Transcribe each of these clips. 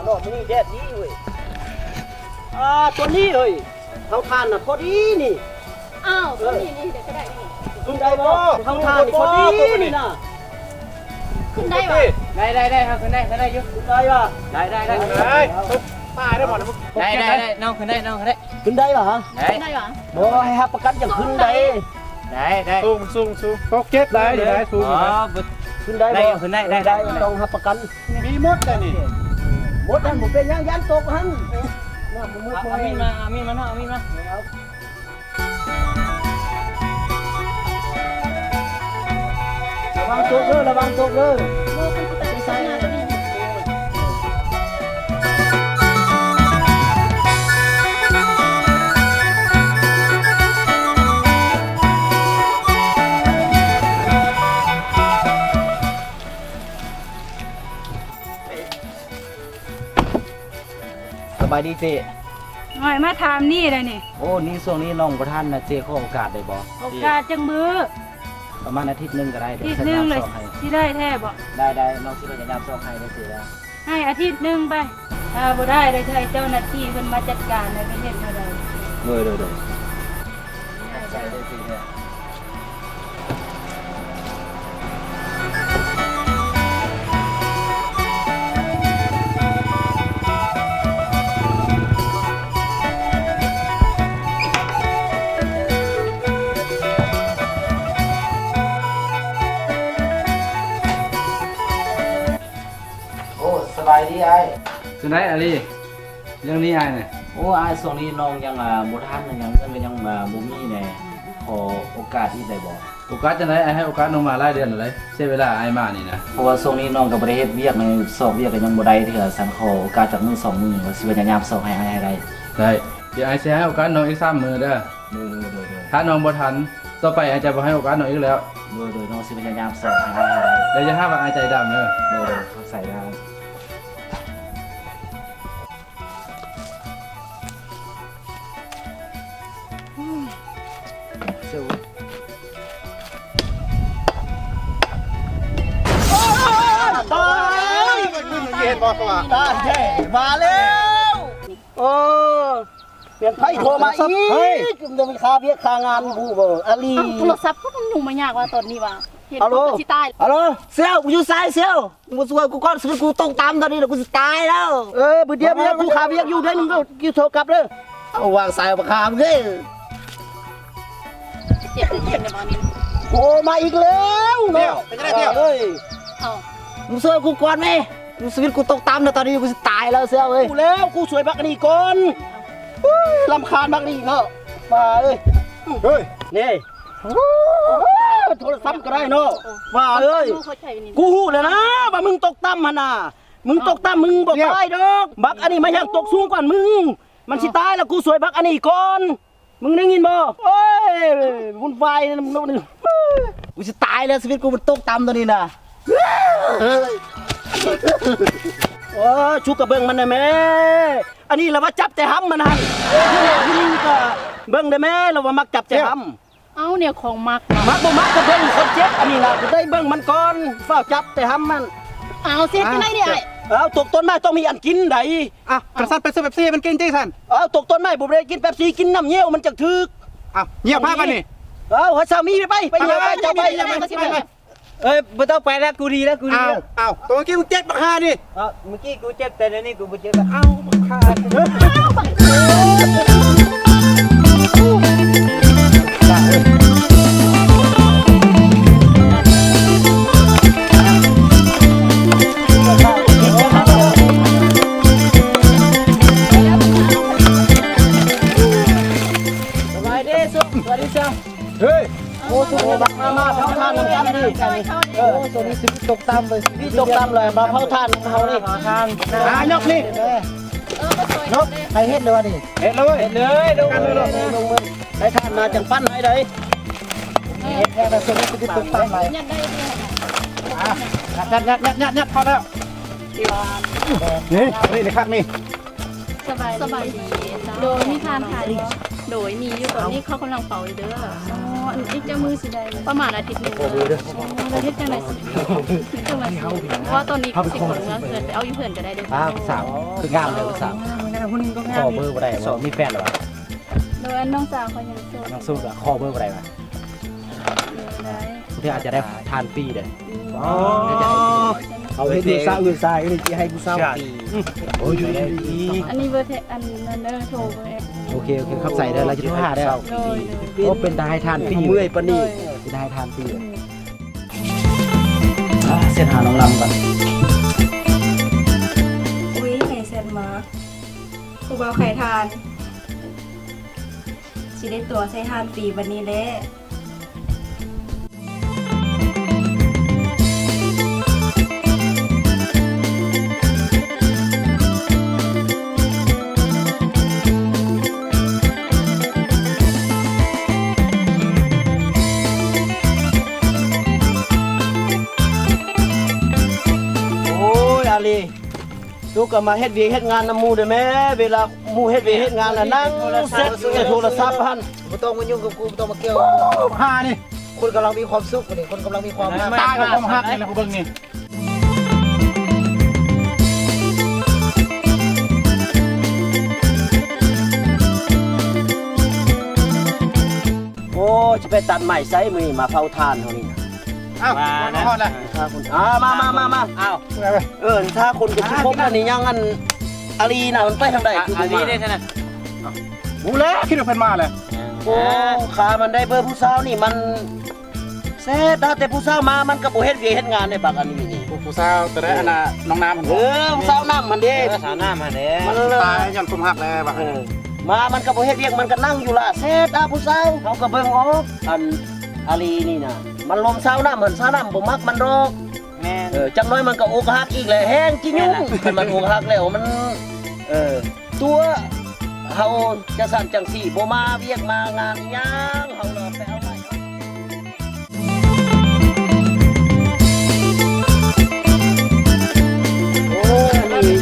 ດອກ ມື້ນີ້ແດດດີເວີຍ. ອ່າ ຕົວນີ້ເອີຍ ເຕົາຖ່ານນະພໍດີນີ້. ອ້າວ ເອີ ຕົວນີ້ນີ້ເດກະໄດ້ນີ້. ຂຶ້ນໄດ້ບໍ່? ເຕົາຖ່ານນີ້ພໍດີນີ້ນະ. ຂຶ້ນໄດ້ຫວາ? ໄດ້ ໄດ້ ໄດ້ ເຮົາຂຶ້ນໄດ້ ຂຶ້ນໄດ້ຢູ່. ຂຶ້ນໄດ້ຫວາ? ໄດ້ ໄດ້ ໄດ້ ໄດ້. ຕົກປາໄດ້ບໍ່? ໄດ້ ໄດ້ ໄດ້ ນ້ອງຂຶ້ນໄດ້ ນ້ອງຂຶ້ນໄດ້. ຂຶ້ນໄດ້ຫວາ? ໄດ້ ຂຶ້ນໄດ້ຫວາ? ບໍ່ ໃຫ້ຮັບປະກັນຈັ່ງຂຶ້ນໄດ້. ໄດ້ ໄດ້ ສູງ ສູງ ສູງ. ຕົກເຈັບໄດ້ ໄດ້ສູງ. ອໍ ຂຶ້ນໄດ້ບໍ່? ໄດ້ ຂຶ້ນໄດ້ ໄດ້ ໄດ້ ຕ້ອງຮັບປະກັນ. ມີມົດແລ້ວນີ້. ມົດຫັ້ນບໍ່ເປັນຫຍັງ ຢ້ານຕົກຫັ້ນ. ເອົາມີດມາ ເອົາມີດມາເນາະ ເອົາມີດມາ. ລະວັງຕົກເດີ ລະວັງຕົກເດີ. ສະບາຍດີເຈ້. ໂອ້ຍ ມາຖາມນີ້ແຫຼະນີ້. ໂອ້ ນີ້ຊ່ວງນີ້ນ້ອງບໍ່ທັນນະເຈ້ ຂໍໂອກາດໄດ້ບໍ່? ໂອກາດຈັກມື້? ປະມານອາທິດໜຶ່ງກໍໄດ້. ອາທິດໜຶ່ງເລີຍ ຊິໄດ້ແທ້ບໍ່? ໄດ້ໆ ນ້ອງຊິພະຍາຍາມຊອກໃຫ້ເດີເຈ້ເດີ. ໃຫ້ອາທິດໜຶ່ງໄປ. ຖ້າບໍ່ໄດ້ ໄດ້ໃຫ້ເຈົ້າໜ້າທີ່ເພິ່ນມາຈັດການ ແລ້ວໄປເຮັດແນວໃດ? ໂດຍ ໂດຍ ໂດຍ. ໂອ້ ສະບາຍດີອ້າຍ. ຈັ່ງໃດອາລີ? ເລື່ອງນີ້ອ້າຍນະ. ໂອ້ ອ້າຍ ຊ່ວງນີ້ນ້ອງຍັງ ອ່າ ບໍ່ທັນຫຍັງ ເງິນກໍຍັງ ອ່າ ບໍ່ມີແດ່. ຂໍໂອກາດອີກໄດ້ບໍ່? ໂອກາດຈັ່ງໃດ? ອ້າຍໃຫ້ໂອກາດນ້ອງມາຫຼາຍເດືອນແລ້ວເດ້ ເສຍເວລາອ້າຍມານີ້ນະ. ເພາະວ່າຊ່ວງນີ້ນ້ອງກໍບໍ່ໄດ້ເຮັດວຽກໃນ ຊອກວຽກກໍຍັງບໍ່ໄດ້ເທື່ອ. ຊັ້ນຂໍໂອກາດຈັກມື້ສອງມື້ ວ່າຊິພະຍາຍາມຊອກໃຫ້ອ້າຍໃຫ້ໄດ້. ໄດ້ ດຽວອ້າຍຊິໃຫ້ໂອກາດນ້ອງອີກສາມມື້ເດີ. ໂດຍ ໂດຍ ໂດຍ ໂດຍ. ຖ້ານ້ອງບໍ່ທັນ ຕໍ່ໄປອ້າຍຈະບໍ່ໃຫ້ໂອກາດນ້ອງອີກແລ້ວ. ໂດຍ ໂດຍ ນ້ອງຊິພະຍາຍາມຊອກໃຫ້ອ້າຍໃຫ້ໄດ້. ແລ້ວຢ່າຫາວ່າອ້າຍໃຈດຳເດີ. ໂດຍ ໂດຍ ເຂົ້າໃຈແລ້ວ. ເຊວ ຕາຍ ເຫັນບໍ່ ເຂົາວ່າຕາຍແທ້ ມາແລ້ວ. ໂອ້ ແມ່ນໃຜໂທມາອີກ? ເຮີ້ຍ ມັນຈະມີຄາວຽກຄາງານຢູ່ບໍ່ ອາລີ? ອ້າວ ໂທລະສັບກໍມັນຫຍຸ້ງມາຍາກວ່າຕອນນີ້ວ່າ ເຫັນ ອາໂຫຼ ກໍຊິຕາຍ. ອາໂຫຼ ຊຽວ ມຶງຢູ່ໃສ ຊຽວ? ມຶງມາຊ່ວຍກູກ່ອນ ຊີວິດກູຕົກຕ່ຳຕອນນີ້ ກູຊິຕາຍແລ້ວ. ເອີ ບຶດດຽວ ບຶດດຽວ ກູຄາວຽກຢູ່ເດີ ມຶງກໍຢູ່ໂທກັບເດີ. ເອົາວາງສາຍບັກຄາມເດ້. ໂທມາອີກແລ້ວເນາະ. ເປັນຈັ່ງໃດ ຊຽວ? ເອີຍ ເອົ້າ ມຶງຊ່ວຍກູກ່ອນແມ. ຊີວິດກູຕົກຕ່ຳແລ້ວຕອນນີ້ ກູຊິຕາຍແລ້ວ ຊຽວເອີຍ. ກູແລ້ວ ກູຊ່ວຍບັກອັນນີ້ກ່ອນ. ອູ້ຍ ລຳຄານບັກນີ້ເນາະ ປ້າເອີຍ. ເຮີ້ຍ ນີ້ ໂທລະສັບກໍໄດ້ເນາະ ປ້າເອີຍ. ກູຮູ້ແລ້ວນະວ່າມຶງຕົກຕ່ຳຫັ້ນນະ ມຶງຕົກຕ່ຳ ມຶງບໍ່ຕາຍດອກ. ບັກອັນນີ້ມັນຍັງຕົກສູງກວ່າມຶງ ມັນຊິຕາຍແລ້ວ. ກູຊ່ວຍບັກອັນນີ້ກ່ອນ ມຶງໄດ້ຍິນບໍ່? ໂອ້ຍ ວຸ່ນວາຍນຳໂລກນີ້. ກູຊິຕາຍແລ້ວ ຊີວິດກູມັນຕົກຕ່ຳຕອນນີ້ນະ. ໂອ້ຍ ຊູກໍເບິ່ງມັນແດ່ແມ້. ອັນນີ້ລະວ່າຈັບແຕ່ຫຳມັນຫັ້ນ. ຜູ້ໜຶ່ງກໍເບິ່ງແດ່ແມ້ ລະວ່າມັກຈັບແຕ່ຫຳ. ເອົ້າ ແນວຂອງມັກ ມັກບໍ່ມັກກໍເບິ່ງຄົນເຈັບ. ອັນນີ້ນະ ບໍ່ໄດ້ເບິ່ງມັນກ່ອນ ຟ້າວຈັບແຕ່ຫຳມັນ. ເອົາ ຊິເຮັດຈັ່ງໃດນີ້ອ້າຍ? ເອົາ ຕົກຕົ້ນໄມ້ຕ້ອງມີອັນກິນໃດ. ອ່ະ ຄັນຊັ້ນໄປຊື້ເປັບຊີໃຫ້ມັນກິນຕິຊັ້ນ. ເອົາ ຕົກຕົ້ນໄມ້ບໍ່ໄດ້ກິນເປັບຊີ ກິນນ້ຳຍ່ຽວມັນຈັກຖືກ. ອ້າວ ຍ່ຽວພາບາດນີ້. ເອົາ ໃຫ້ສາມີໄປ ໄປຍ່ຽວໄປ ເຈົ້າໄປ. ເອີຍ ບໍ່ຕ້ອງໄປແລ້ວ ກູດີແລ້ວ ກູດີແລ້ວ. ອ້າວ ໂຕກີ້ມຶງເຈັບບັກຫ່ານີ້. ເອົາ ມື້ກີ້ກູເຈັບ ແຕ່ດຽວນີ້ກູບໍ່ເຈັບແລ້ວ. ອ້າວ ບັກຫ່າ. ສະບາຍດີ ສະບາຍດີ. ເຮີ້ຍ ໂອ້ ມາ ມາເຜົາຖ່ານນຳກັນນີ້. ເອີ ໂອ້ ຊ່ວງນີ້ຊີວິດຕົກຕ່ຳເລີຍ ຊີວິດຕົກຕ່ຳເລີຍ. ມາເຜົາຖ່ານນຳເຮົານີ້ ຫາຍົກນີ້ ຍົກ ໃຫ້ເຮັດເລີຍວ່ານີ້. ເຮັດເລີຍ ເຮັດເລີຍ ລົງມື ລົງມື. ໄດ້ຖ່ານມາຈັ່ງປັ້ນໃຫ້ໃດ. ເຮັດແທ້ ແຕ່ຊ່ວງນີ້ຊີວິດຕົກຕ່ຳຫຼາຍ. ອ່ະ ຍັດ ຍັດ ຍັດ ຍັດ ພໍແລ້ວ. ນີ້ ນີ້ຄັກນີ້. ສະບາຍດີ ສະບາຍດີ. ໂດຍ ມີທ່ານຂາຍບໍ່? ໂດຍ ມີຢູ່ ຕອນນີ້ເຂົາກຳລັງເຝົ້າຢູ່ເດີ. ອໍ ອັນອີກຈັກມື້ຊິໄດ້? ປະມານອາທິດໜຶ່ງ. ໂອ້ ແລ້ວເຮັດຈັ່ງໃດຊິ ຈັ່ງໃດຊິ ເພາະວ່າຕອນນີ້ຊິຂົນເມືອເຮືອນ ໄປເອົາຢູ່ເຮືອນກໍໄດ້ເດີ. ອ້າວ ສາວຄືງາມເດີ ສາວ. ຂໍເບີບໍ່ໄດ້ບໍ່? ມີແຟນແລ້ວຫວາ? ໂດຍ ອັນນ້ອງສາວຂ້ອຍຍັງໂສດ. ຍັງໂສດຫວາ? ຂໍເບີບໍ່ໄດ້ຫວາ? ບໍ່ໄດ້. ບາງເທື່ອອາດຈະໄດ້ທ່ານຟຣີເດີ. ອໍ ເອົາເຮັດວຽກສາວອື່ນຊາຍ ອັນນີ້ຊິໃຫ້ຜູ້ສາວຟຣີ. ໂອ້ຍ ຢູ່ດີໆ. ອັນນີ້ເບີແທ້ ອັນນັ້ນເດີ ໂທເບີແອັບ. ໂອເຄ ໂອເຄ ຂອບໃຈເດີ ລາວຈະໂທຫາເດີ. ໂດຍ ໂອ້ ເປັນຕາໃຫ້ທ່ານຟຣີ ເມື່ອຍປານນີ້ ເປັນຕາໃຫ້ທ່ານຟຣີ. ອ່າ ເຊັດຫານ້ອງລຳກ່ອນ. ອຸ້ຍ ໃຜແຊັດມາ? ຜູ້ບ່າວຂາຍຖ່ານ ຊິໄດ້ຕົວໃສ່ຖ່ານຟຣີບັດນີ້ແຫຼະ. ໂອ້ຍ ອາລີ ລູກກໍມາເຮັດວຽກເຮັດງານນຳໝູ່ເດີແມ້. ເວລາໝູ່ເຮັດວຽກເຮັດງານນະ ນັ່ງເຊັດແຕ່ໂທລະສັບຫັ້ນ. ບໍ່ຕ້ອງມາຫຍຸ້ງກັບກູ ບໍ່ຕ້ອງມາກ່ຽວ. ໂອ້ ຫານີ້ ຄົນກຳລັງມີຄວາມສຸກນີ້ ຄົນກຳລັງມີຄວາມຮັກ. ຕາຍກັບຄວາມຮັກນີ້ແຫຼະ ຜູ້ເບິ່ງນີ້. ໂອ້ ຈະໄປຕັດໄມ້ໃສມື້ນີ້ ມາເຜົາຖ່ານເຮົານີ້ນະ. ອ້າວ ມາຮອດແລ້ວ. ອ່າ ມາ ມາ ມາ ມາ. ອ້າວ ເອີ ຖ້າຄົນກໍຊິຄົບອັນນີ້ຍັງ ອັນອາລີນະ ມັນໄປທາງໃດ? ອາລີເດ້ນະ. ຮູ້ແລ້ວ ຄິດວ່າເພິ່ນມາແລ້ວ. ໂອ້ ຂາມັນໄດ້ເບີຜູ້ສາວນີ້ ມັນແຊດດາ ແຕ່ຜູ້ສາວມາມັນກໍບໍ່ເຮັດວຽກເຮັດງານໃນບັກອັນນີ້ນີ້. ຜູ້ ຜູ້ສາວຕົວໃດ? ອັນນ່າ ນ້ອງນ້ຳຫັ້ນ. ເອີ ຜູ້ສາວນ້ຳຫັ້ນເດ້. ເອີ ສາວນ້ຳຫັ້ນເດ້. ມັນຕາຍຍ້ອນຄວາມຮັກແລ້ວບັກ. ເອີ ມາມັນກໍບໍ່ເຮັດວຽກ ມັນກໍນັ່ງຢູ່ລະແຊດດາຜູ້ສາວ. ເຮົາກໍເບິ່ງອອກ ອັນອາລີນີ້ນະ ມັນລົມສາວນ້ຳຫັ້ນ ສາວນ້ຳບໍ່ມັກມັນດອກ. ແມ່ນ. ເອີ ຈັກໜ້ອຍມັນກໍອົກຫັກອີກແຫຼະ ແຮງຈິຫຍຸ້ງ. ຄັນມັນອົກຫັກແລ້ວມັນ ເອີ ຕົວະເຮົາຈັ່ງຊັ້ນຈັ່ງຊີ້ ບໍ່ມາວຽກມາງານອີ່ຫຍັງ ເຮົາລະໄປເອົາໄວ້. ໂອ້ຍ ນີ້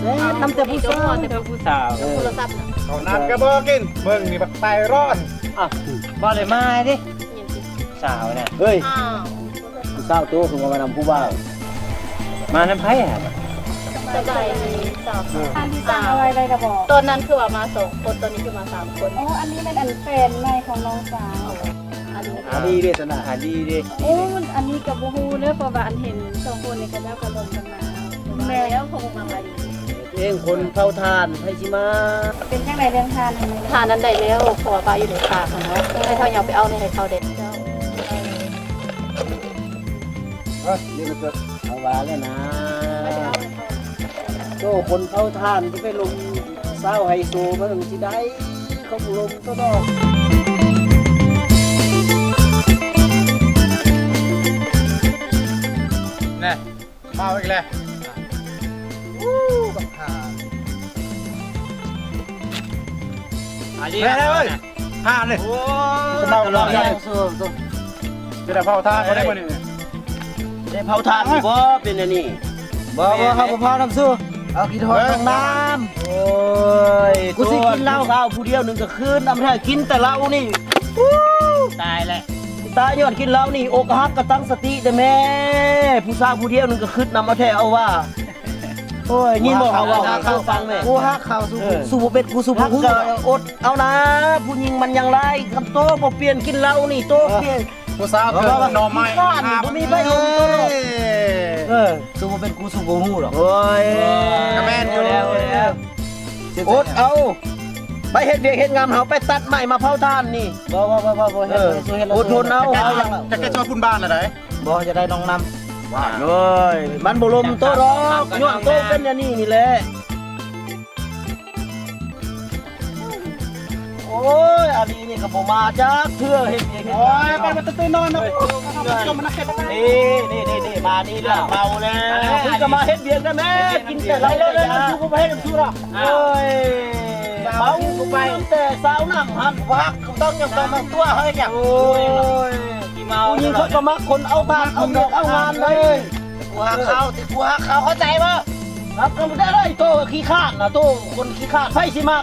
ແຊດນຳແຕ່ຜູ້ສາວ ແຕ່ຜູ້ສາວ. ເອີ ໂທລະສັບນະ ເຂົ້ານ້ຳກໍບໍ່ກິນ ເບິ່ງນີ້ບັກໄຕຮ້ອນ. ອ່ະ ບໍ່ໄດ້ມາເດ້ ສາວນະ. ເຮີ້ຍ ຜູ້ສາວໂຕຄືວ່າມານຳຜູ້ບ່າວ ມານຳໃຜຫັ້ນ? ສະບາຍດີສາວ. ທ່ານທີ່ສັ່ງເອົາໄວ້ໄດ້ລະບໍ່? ຕອນນັ້ນຄືວ່າມາສອງຄົນ ຕອນນີ້ຄືມາສາມຄົນ. ອໍ ອັນນີ້ແມ່ນອັນແຟນໃໝ່ຂອງນ້ອງສາວ. ອາລີເດຊະນະ ອາລີເດ. ໂອ້ ອັນນີ້ກໍບໍ່ຮູ້ເດີ ເພາະວ່າອັນເຫັນສອງຄົນນີ້ ເຂົາເຈົ້າກໍລົມກັນມາ. ແມ່ນແລ້ວ ຄົງມາໄປເອງ ຄົນເຜົາຖ່ານໃຜຊິມາ. ເປັນຈັ່ງໃດເລື່ອງຖ່ານອັນນີ້? ຖ່ານອັນໃດແລ້ວ ເພາະວ່າປາຢູ່ໃນປ່າຫັ້ນເນາະ ໃຫ້ເຂົາຍ່າງໄປເອົາໃນໃຫ້ເຂົາເດ້. ເອີ ນີ້ມັນເກີດເອົາວ່າແລ້ວນະ ໂຕຄົນເຜົາຖ່ານຊິໄປລົມສາວໄຮໂຊ ມັນຊິໄດ້ ເຂົາບໍ່ລົມໂຕດອກ. ແນ່ ເມົາອີກແລ້ວ. ອູ້ ບັກຫ່າ ອັນນີ້ແມ່ນເລີຍ ຫ່າເລີຍ. ໂອ້ຍ ເມົາເລີຍ. ຈະໄດ້ເຜົາຖ່ານບໍ່ໄດ້ມື້ນີ້? ໄດ້ເຜົາຖ່ານຢູ່ບໍ່? ເປັນອັນນີ້ ບໍ່ ບໍ່ ເຮົາບໍ່ເຜົານຳຊູ. ເອົາກິນຮອດນ້ອງນ້ຳ. ໂອ້ຍ ກູຊິກິນເຫຼົ້າ ຜູ້ສາວຜູ້ດຽວໜຶ່ງກໍຄືນນຳແທ້ ກິນແຕ່ເຫຼົ້ານີ້. ອູ້ ຕາຍແລ້ວ ຕາຍຍ້ອນກິນເຫຼົ້ານີ້ ອົກຫັກກໍຕັ້ງສະຕິເດີ້ແມ່. ຜູ້ສາວຜູ້ດຽວໜຶ່ງກໍຄຶດນຳເອົາແທ້ເອົາວ່າ. ໂອ້ຍ ຍິນບໍ່ເຂົາເວົ້າ ເຂົາຟັງແມ່. ກູຮັກເຂົາ ເອີ ສູ້ບໍ່ເປັນ ກູສູ້ບໍ່ຮູ້ ອົດເອົານາ. ຜູ້ຍິງມັນຍັງຫຼາຍ ຄັນໂຕບໍ່ປ່ຽນກິນເຫຼົ້ານີ້ ໂຕປ່ຽນ. ຜູ້ສາວເກີດໜໍ່ໄມ້ ບໍ່ມີໃຜລົມໂຕດອກ. ເອີ ສູ້ບໍ່ເປັນ ກູສູ້ບໍ່ຮູ້ດອກ. ໂອ້ຍ ກໍແມ່ນຢູ່ແລ້ວ. ອົດເອົາ ໄປເຮັດວຽກເຮັດງານ ເຮົາໄປຕັດໄມ້ມາເຜົາຖ່ານນີ້. ບໍ່ ບໍ່ ບໍ່ ບໍ່ ບໍ່ເຮັດ ເອີ ບໍ່ເຮັດ ອົດທົນເອົາ. ເອົາ ຈະແກ້ຊ່ອຍບຸນບ້ານລະໃດ. ບໍ່ ຈະໄດ້ນ້ອງນຳ. ໂອ້ຍ ມັນບໍ່ລົມໂຕດອກ ຍ້ອນໂຕເປັນອັນນີ້ນີ້ແຫຼະ. ໂອ້ຍ ອາລີນີ້ກໍບໍ່ມາຈັກເທື່ອ ເຮັດວຽກເຮັດງານ. ໂອ້ຍ ໄປມາແຕ່ຕື່ນນອນເນາະ. ເອີ ຈົມມັນເຮັດ ນີ້ ນີ້ ນີ້ ນີ້ ມານີ້ແລ້ວ ເມົາແລ້ວ. ເພິ່ນກໍມາເຮັດວຽກນຳແມ່ ກິນແຕ່ເຫຼົ້າແລ້ວ ເຮັດນຳຊູບໍ່ເຮັດນຳຊູດອກ. ໂອ້ຍ ເມົາແຕ່ສາວນ້ຳຫັ້ນ ຮັກຕ້ອງຫຍັງຕ້ອງຕົວະເຮົາຫຍັງ. ໂອ້ຍ ຜູ້ຍິງເຂົາກໍມັກຄົນເອົາບ້ານເອົາວຽກເອົາງານເລີຍ. ກູຮັກເຂົາ ຕິ ກູຮັກເຂົາ ເຂົ້າໃຈບໍ່? ຮັກກັນບໍ່ໄດ້ເລີຍ ໂຕຂີ້ຄ້ານນະ ໂຕຄົນຂີ້ຄ້ານ ໃຜຊິມັກ.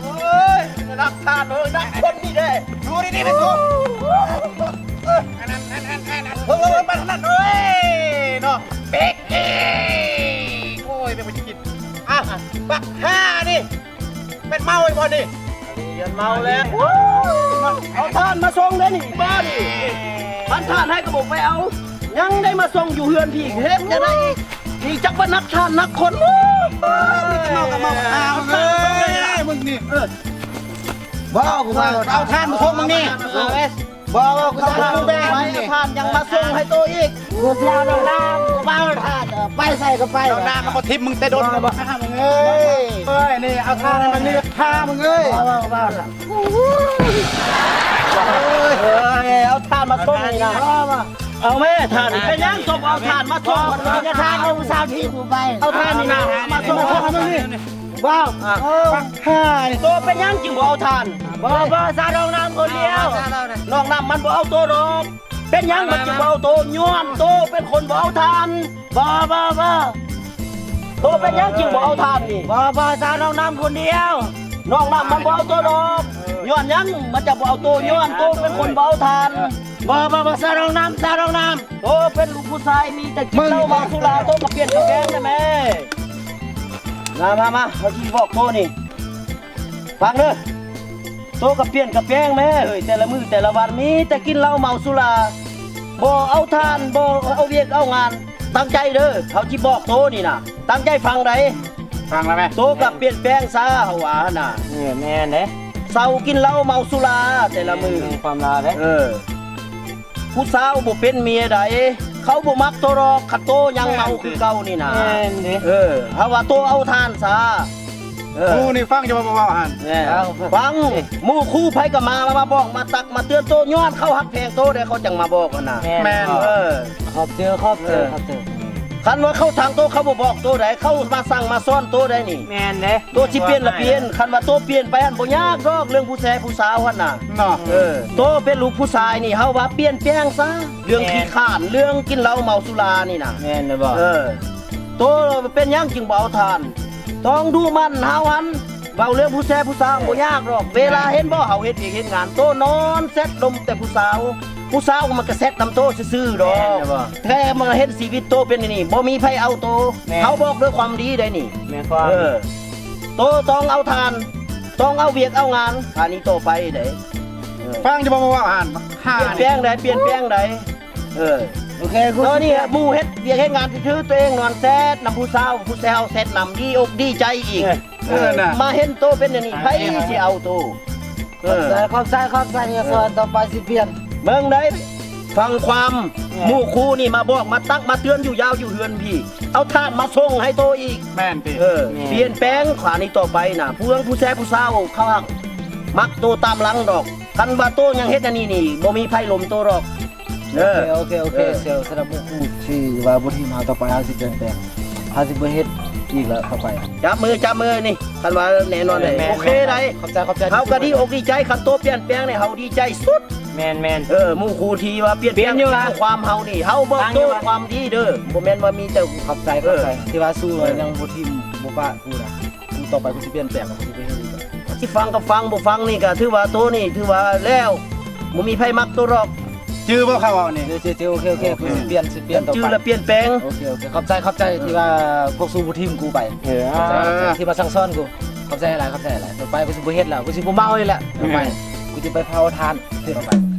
ໂອ້ຍ ນັກທານເອີຍ ນັກຄົນນີ້ເດ້ ຢູ່ດີໆ ໄປສູ ເອີ ເອີ ໄປທາງນັ້ນເອີຍເນາະ ເບກ ໂອ້ຍ ແມ່ນບໍ່ຊິກິນ ອ່ະ ບັກຫ່ານີ້ ແມ່ນເມົາອີກບໍ່ນີ້? ເມາແລ້ວ ເອົາຖ່ານມາສົ່ງເດ້ນີ້ ບໍ່ນີ້ ຄັນຖ່ານໃຫ້ກະບົກໄປເອົາ ຍັງໄດ້ມາສົ່ງຢູ່ເຮືອນພີ້ ເຮັດຈັ່ງໃດອີກ? ນີ້ຈັກວ່ານັກທ່ານນັກຄົນ ເອີ ເມົາກະເມົາ ເອົາຖ່ານມາສົ່ງເລີຍ ມຶງນີ້ ເອີ ບໍ່ ກູວ່າເອົາຖ່ານມາສົ່ງມຶງນີ້ ເອົາເດ້ ບໍ່ ບໍ່ ກູຈະເອົາແບບນີ້ ຖ່ານຍັງມາສົ່ງໃຫ້ໂຕອີກ ກູຊິເອົາດອກນາ ບໍ່ເອົາຖ່ານ ໄປໃສກະໄປ ດອກນາມັນບໍ່ຖິ້ມມຶງແຕ່ດົນ ບໍ່ ບໍ່ ຫາມຶງເອີຍ ເອີຍ ນີ້ເອົາຖ່ານໃຫ້ມັນນີ້ ຫາມຶງເອີຍ ບໍ່ ບໍ່ ບໍ່ ເອີຍ ເອົາຖ່ານມາສົ່ງນີ້ນະ ບໍ່ ບໍ່ ເອົາແມ່ຖ່ານ ເປັນຫຍັງຕົວບໍ່ເອົາຖ່ານມາສົ່ງ ບໍ່ ບໍ່ ຢ່າຖ່າຍ ເອົາຜູ້ສາວທີ່ກູໄປ ເອົາຖ່ານນີ້ນະ ມາສົ່ງ ບໍ່ ບໍ່ ເອົາ ອ່າ ໂຕເປັນຫຍັງຈຶ່ງບໍ່ເອົາຖ່ານ? ບໍ່ ບໍ່ ສາວນ້ອງນ້ຳຄົນດຽວ ນ້ອງນ້ຳມັນບໍ່ເອົາໂຕດອກ ເປັນຫຍັງມັນຈຶ່ງບໍ່ເອົາໂຕ? ຍ້ອນໂຕເປັນຄົນບໍ່ເອົາຖ່ານ ບໍ່ ບໍ່ ບໍ່ ໂຕເປັນຫຍັງຈຶ່ງບໍ່ເອົາຖ່ານນີ້? ບໍ່ ບໍ່ ສາວນ້ອງນ້ຳຄົນດຽວ ນ້ອງນ້ຳມັນບໍ່ເອົາໂຕດອກ ຍ້ອນຫຍັງມັນຈະບໍ່ເອົາໂຕ? ຍ້ອນໂຕເປັນຄົນບໍ່ເອົາຖ່ານ ບໍ່ ບໍ່ ບໍ່ ສາວນ້ອງນ້ຳ ສາວນ້ອງນ້ຳ ໂຕເປັນລູກຜູ້ຊາຍມີແຕ່ກິນເຫຼົ້າເມົາສຸລາ ໂຕກະປ່ຽນກະແປງໄດ້ແມ່ ມາ ມາ ມາ ເຮົາຊິບອກໂຕນີ້ ຟັງເດີ ໂຕກະປ່ຽນກະແປງແມ່ເອີຍ ແຕ່ລະມື້ແຕ່ລະວັນມີແຕ່ກິນເຫຼົ້າເມົາສຸລາ ບໍ່ເອົາຖ່ານ ບໍ່ເອົາວຽກເອົາງານ ຕັ້ງໃຈເດີ ເຮົາຊິບອກໂຕນີ້ນະ ຕັ້ງໃຈຟັງໃດ ຟັງແລ້ວແມ່ ໂຕກະປ່ຽນແປງຊາ ເຮົາວ່າຫັ້ນນະ ເອີ ແມ່ນເດ້ ເຊົາກິນເຫຼົ້າເມົາສຸລາແຕ່ລະມື້ ຄວາມລາວເດ້ ເອີ ຜູ້ສາວບໍ່ເປັນເມຍໃດ ເຂົາບໍ່ມັກໂຕດອກ ຄັນໂຕຍັງເມົາຄືເກົ່ານີ້ນະ ແມ່ນເດ້ ເອີ ເຮົາວ່າໂຕເອົາຖ່ານຊາ ເອີ ໝູ່ນີ້ຟັງຢູ່ບໍ່ ເວົ້າຫັ້ນ ແມ່ນ ຟັງ ໝູ່ຄູ່ໃຜກະມາ ມາບອກມາຕັກມາເຕືອນໂຕ ຍ້ອນເຂົາຮັກແພງໂຕເດ້ ເຂົາຈັ່ງມາບອກຫັ້ນນະ ແມ່ນ ແມ່ນ ເອີ ຂອບໃຈ ຂອບໃຈ ເອີ ຂອບໃຈ ຄັນວ່າເຂົາທາງໂຕ ເຂົາບໍ່ບອກໂຕໃດ ເຂົາມາສັ່ງມາສອນໂຕໃດນີ້ ແມ່ນເດ້ ໂຕຊິປ່ຽນລະປ່ຽນ ຄັນວ່າໂຕປ່ຽນໄປຫັ້ນບໍ່ຍາກດອກ ເລື່ອງຜູ້ແຊຜູ້ສາວຫັ້ນນະ ເນາະ ເອີ ໂຕເປັນລູກຜູ້ຊາຍນີ້ ເຮົາວ່າປ່ຽນແປງຊະ ເລື່ອງ ແມ່ນ ຂີ້ຄ້ານ ເລື່ອງກິນເຫຼົ້າເມົາສຸລານີ້ນະ ແມ່ນແລ້ວບໍ່ ເອີ ໂຕເປັນຫຍັງຈຶ່ງບໍ່ເອົາຖ່ານ? ຕ້ອງດຸໝັ່ນເຮົາຫັ້ນ ເວົ້າເລື່ອງຜູ້ແຊຜູ້ສາວ ເອີ ບໍ່ຍາກດອກ ເວລາເຫັນບໍ່ ເຮົາເຮັດວຽກເຮັດງານ ໂຕນອນແຊັດລົມແຕ່ຜູ້ສາວ ຜູ້ສາວມັນກະແຊັດນຳໂຕຊື່ໆດອກ ແມ່ນແລ້ວບໍ່ ແຕ່ມາເຫັນຊີວິດໂຕເປັນແນວນີ້ ບໍ່ມີໃຜເອົາໂຕ ແມ່ນ ເຮົາບອກດ້ວຍຄວາມດີໃດນີ້ ແມ່ນຄວາມ ເອີ ໂຕຕ້ອງເອົາທ່ານ ຕ້ອງເອົາວຽກເອົາງານ ທ່ານນີ້ຕໍ່ໄປໃດ ເອີ ຟັງຈະບໍ່ມາເວົ້າຫັ້ນ ປ່ຽນແປງໃດ ປ່ຽນແປງໃດ ເອີ ໂອເຄ ຕອນນີ້ໝູ່ເຮັດວຽກເຮັດງານ ຖືໂຕເອງນອນແຊັດນຳຜູ້ສາວ ຜູ້ສາວແຊັດນຳ ດີອົກດີໃຈອີກ ເອີ ເອີ ນະ ມາເຫັນໂຕເປັນແນວນີ້ ໃຜຊິເອົາໂຕ ເອີ ຂອບໃຈ ຂອບໃຈ ຂອບໃຈ ເອີ ສ່ວນຕໍ່ໄປຊິປ່ຽນ ເບິ່ງໃດ ຟັງຄວາມ ເອີ ໝູ່ຄູ່ນີ້ມາບອກມາຕັກມາເຕືອນຢູ່ຍາວຢູ່ເຮືອນພີ້ ເອົາທ່ານມາສົ່ງໃຫ້ໂຕອີກ ແມ່ນຕິ ເອີ ແມ່ນ ປ່ຽນແປງຂວານີ້ຕໍ່ໄປນະ ພວກຜູ້ແຊຜູ້ສາວເຂົາຮັກມັກໂຕຕາມຫຼັງດອກ ຄັນວ່າໂຕຍັງເຮັດອັນນີ້ນີ້ ບໍ່ມີໃຜລົມໂຕດອກ ເອີ ໂອເຄ ໂອເຄ ເອີ ໂອເຄ ສ່ຽວ ສຳລັບໝູ່ຄູ່ທີ່ວ່າບໍ່ຖິ້ມເຮົາ ຕໍ່ໄປເຮົາຊິປ່ຽນແປງ ເຮົາຊິບໍ່ເຮັດອີກແລ້ວຕໍ່ໄປ ຈັບມື ຈັບມືນີ້ ຄັນວ່າແນ່ນອນເດ້ ແມ່ນໆ ໂອເຄໄດ໋. ຂອບໃຈ ຂອບໃຈ ເຮົາກໍດີອົກດີໃຈ ຄັນໂຕປ່ຽນແປງນີ້ ເຮົາດີໃຈສຸດ. ແມ່ນໆ ເອີ ໝູ່ຄູ່ທີ່ວ່າປ່ຽນແປງ ປ່ຽນຢູ່ ສ້າງຄວາມເຮົານີ້ ເຮົາບໍ່ໂຕ້ຄວາມດີເດີ ບໍ່ແມ່ນວ່າມີແຕ່ ຂອບໃຈ ຂອບໃຈ ເອີ ທີ່ວ່າສູ້ ເອີ ຍັງບໍ່ຖິ້ມບໍ່ປະກູນະ. ກູຕໍ່ໄປກູຊິປ່ຽນແປງ ກູຊິໄປເຮັດອີກ. ຊິຟັງກໍຟັງ ບໍ່ຟັງນີ້ກໍຖືວ່າໂຕນີ້ຖືວ່າແລ້ວ ບໍ່ມີໃຜມັກໂຕດອກ. ຈື່ບໍ່ເຂົາເວົ້ານີ້? ຈື່ ຈື່ ຈື່ ໂອເຄ ໂອເຄ ໂອເຄ ກູຊິປ່ຽນ ຊິປ່ຽນຕໍ່ໄປ ຈື່ແລ້ວປ່ຽນແປງ. ໂອເຄ ໂອເຄ ຂອບໃຈ ຂອບໃຈ ເອີ ທີ່ວ່າພວກຊູບໍ່ຖິ້ມກູໄປ. ເອີ ຂອບໃຈ ຂອບໃຈ ອ່າ ທີ່ມາສັ່ງສອນກູ. ຂອບໃຈຫຼາຍ ຂອບໃຈຫຼາຍ. ຕໍ່ໄປກູຊິບໍ່ເຮັດແລ້ວ ກູຊິບໍ່ເມົາອີກແລ້ວ. ຕໍ່ໄປ ເອີ ກູຊິໄປເຜົາຖ່ານຕໍ່ໄປ.